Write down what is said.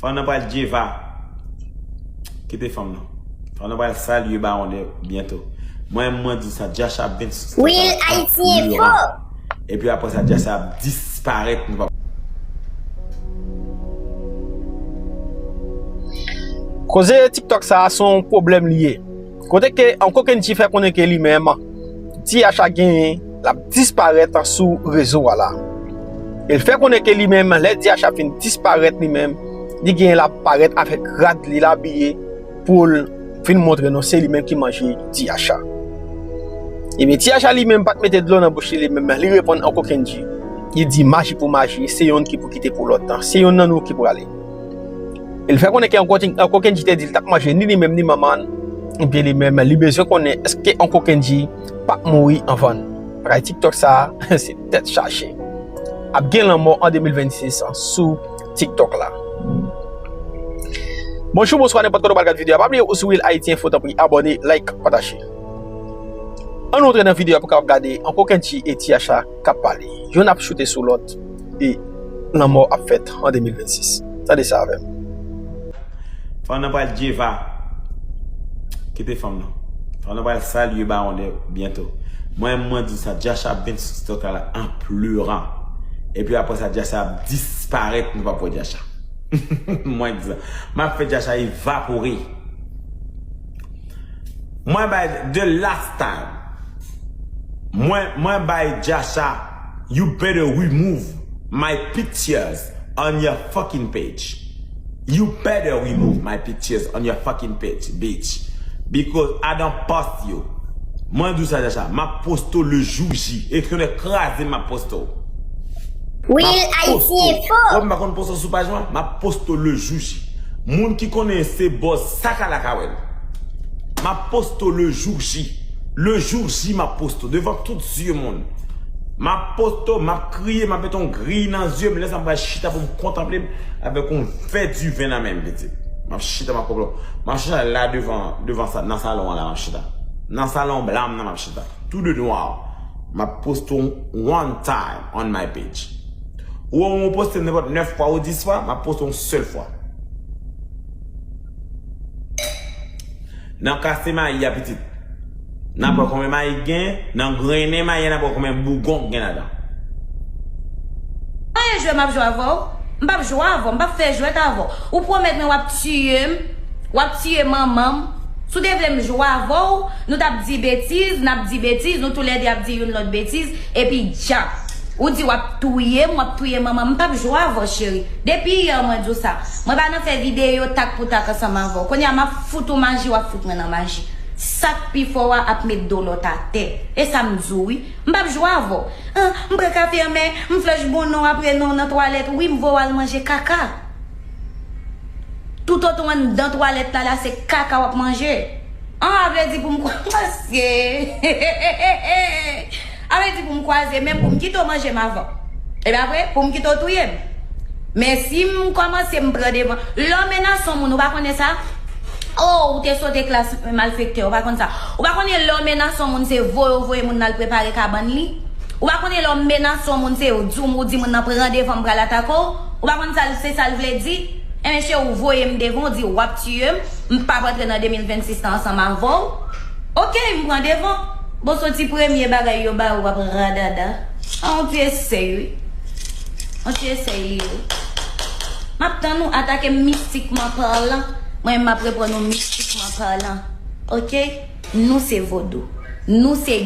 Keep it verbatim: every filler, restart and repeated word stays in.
Fanm nan pral Jeva. Kite fanm nan. Fanm nan pral salye Bawon de byento. Mwen, mwen di sa, Dyacha ap vin sou Real Haiti Info. Epi apre sa, Dyacha ap disparèt. Nou pa... Koze TikTok sa a, se yon pwoblèm li ye. Kote ke Uncle Kendji fè konnen ke li menm, Dyacha genyen, l ap disparèt sou rezo a la. E l fè konnen ke li menm, lè Dyacha fin disparèt li menm, li genyen l ap parèt avèk rad li, l abiye pou l vin montre nou se li menm ki manje Dyacha. Ebyen, Dyacha li menm pa t mete dlo nan bouch li, li menm, li reponn Uncle Kendji. Li di maji pou maji, se yonn ki pou kite pou lòt lan. Se yonn nan nou ki prale. E l fè konnen ke Uncle Kendji te di l t ap manje ni li menm ni manman l. Ebyen li menm, li bezwen konnen èske Uncle Kendji p ap mouri anvan l. Bagay TikTok sa a, se tèt chaje. Ap gen lanmò an de mil vennsis sou TikTok la. Bonjou, bonswa, nenpòt kote w pral gad videyo a. Pa bliye ou sou Real Haiti Info, tanpri abòne, like, pataje. Ann nou antre nan videyo a pou kapab gade Uncle Kendji e Dyacha k ap pale. Youn ap choute sou lòt e lanmò ap fèt an de mil vennsis. Tande sa avè m. Fanm nan pral Jeva. Kite fanm nan. Fanm nan pral salye Bawon de byento. Mwen, mwen di sa, Dyacha ap vin sou TikTok la an pleran. Epi apre sa, Dyacha ap disparèt, nou p ap wè Dyacha. Mwen di sa. M ap fè Dyacha evapore. Mwen bay the last time. Mwen, mwen bay Dyacha, you better remove my pictures on your fucking page. You better remove my pictures on your fucking page, bitch. Because I don't post you. Mwen di w sa, Dyacha, m ap poste w le jour J. E konnen kraze m ap poste w. Real Haiti Info. Wè, m pa konn poste w sou paj mwen, m ap poste w le jour J. Moun ki konnen se bòz sa ka la ka wè l. M ap poste w le jour J. Le jour J, m ap poste w devan tout zye moun. M ap poste w, m ap kriye, m ap mete yon griy nan zye m. Lè sa m pral chita pou m kontanple m avèk yon vè diven nan men m, pitit. M ap chita, m ap konplo. M ap chita la devan, devan sa, nan salon an la, m ap chita. Nan salon blan m nan, m ap chita. Tou de nwa. M ap poste w one time on my page. Ou wè, ou poste m nenpòt nèf fwa ou dis fwa, m ap poste w yon sèl fwa. Nan kase mayi a, pitit. N ap wè konbyen mayi k gen, nan grennen mayi a, n ap wè konbyen bougon k gen ladan. Anyen jwè m ap jwe avè w. M p ap jwe avè w, m p ap fè jwèt avè w. Ou pwomèt mwen w ap tiye m, w ap tiye manman m. Si w te vle m jwe avè w, nou t ap di betiz, n ap di betiz, nou toulède ap di youn lòt betiz, epi djap. Ou di w ap touye m, w ap touye manman m, m p ap jwe avè w, cheri. Depi yè mwen di w sa. Mwen pa nan fè videyo tak pou tak ansanm avè w. Kounye a m ap fout ou maji, w ap fout mwen nan maji. Sa k pi fò a ap met do lòt atè. E sa m di w wi. M p ap jwe avè w. Ah, m pran kafe an, men m flèch bon non apre non nan twalèt. Wi, m voye w al manje kaka. Toutotan w anndan twalèt la, la se kaka w ap manje. An, a vle di pou m kwaze. A vle di pou m kwaze, men pou m kite w manje m avan. Epi apre, pou m kite w touye m. Men si m kòmanse m pran devan, lè w menase yon moun, ou pa konnen sa? Oh, ou te sote klas malfektè, ou pa konn sa. Ou pa konnen lè w menase yon moun, se voye w voye moun nan al prepare kabann li? Ou pa konnen lè w menase yon moun, se w di w, ou di moun nan pran devan m pral atake w? Ou pa konn sa l, se sa l vle di? Enben, cheri, ou voye m devan, ou di w ap tiye m, m p ap antre nan de mil vennsis lan ansanm avè w. Oke, m pran devan. Bon, soti premye bagay yo ba ou, w ap radada. A, yon ti esèy, wi. Yon ti esèy li ye, wi. M ap tann ou atake m mistikman palan. Mwen, m ap reponn ou mistikman palan. Oke? Nou se vodou. Nou se